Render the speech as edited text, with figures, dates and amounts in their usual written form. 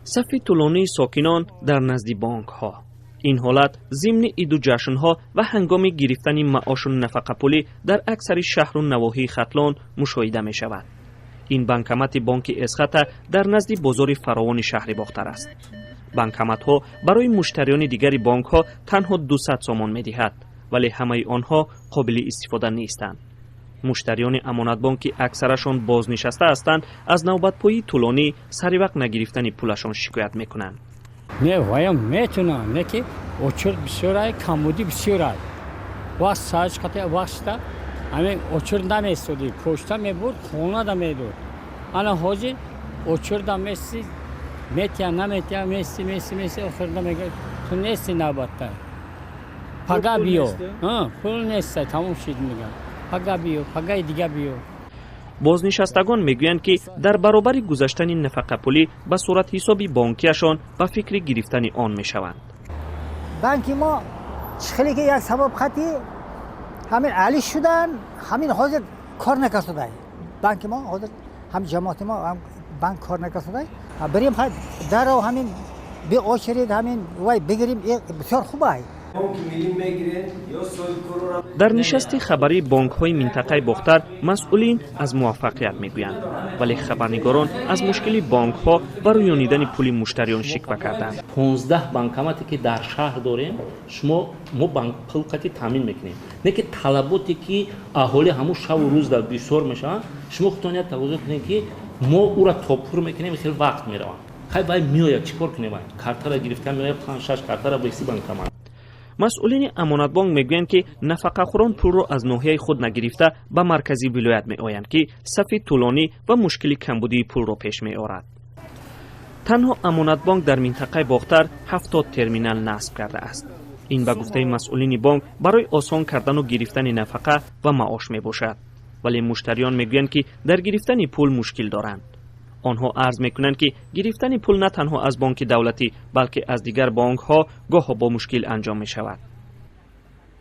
Сафи тӯлонии сокинон дар назди бонкҳо. Ин ҳолат зимни иду ҷашнҳо ва ҳангоми гирифтани маошу нафақапулӣ дар аксари шаҳру навоҳии Хатлон мушоҳида мешавад. Ин банкомати бонки Эсхата дар назди бозори фаровони шаҳри Бохтар аст. Банкоматҳо барои муштариёни дигари бонкҳо танҳо 200 сомон медиҳад, вале ҳамаи онҳо қобили истифода нестанд. Муштариёни Амонатбонк, ки аксарашон бознишаста ҳастанд, аз навбатпоии тӯлонӣ, саривақт нагирифтани пулашон шикоят мекунанд. Не, ваям метунам, не ки очередь бисёрай, камбудӣ бисёрай. Вақт сач қати вақта ҳамин очередь наместодӣ, почта мебурд, хонада медод. Ана ҳозир очередь мести, метия, наметия, мести, мести, мести, охирда мега: «Ту нести навбатта, пага биё». Пул неста, тамом шид, мега: «Пага биё, пагаи дига биё». Бознишастагон мегӯянд, ки дар баробари гузаштани нафақапулӣ ба суратҳисоби бонкиашон ба фикри гирифтани он мешаванд. Банки мо хеле ки як сабаб хати ҳамин али шудан, ҳамин ҳозир кор накарсудай. Банки мо ҳозир ҳам ҷамоати мо, ҳам банк кор накарсудай. Бирем даро, ҳамин бе очередь ҳамин вай бигирим, бисёр хубай. Дар нишасти хабарии бонкҳои минтақаи Бохтар масъулин аз муваффақият мегӯянд, вале хабарнигорон аз мушкили бонкҳо ва рӯёнидани пули муштариён шиква карданд. 15 банкомате ки дар шаҳр дорем, шумо мо пул қати таъмин мекунем, не ки талаботе ки аҳолӣ ҳамун шаву рӯз дар бисёр мешаванд. Шумо худтон як тавозун кунед, ки мо ӯра то пур мекунем, хеле вақт мераванд. Хай, вай меояд, чӣ кор кунем? Вай картара гирифта меояд, панҷ шаш картара беси банкомат. Масъулини Амонатбонк мегӯянд, ки нафақахӯрон пулро аз ноҳияи худ нагирифта, ба маркази вилоят меоянд, ки сафи тӯлонӣ ва мушкили камбудии пулро пеш меорад. Танҳо Амонатбонк дар минтақаи Бохтар 70 терминал насб кардааст. Ин, ба гуфтаи масъулини бонк, барои осон кардану гирифтани нафақа ва маош мебошад, вале муштариён мегӯянд, ки дар гирифтани пул мушкил доранд. Онҳо арз мекунанд, ки гирифтани пул на танҳо аз бонки давлатӣ, балки аз дигар бонкҳо гоҳо бо мушкил анҷом мешавад.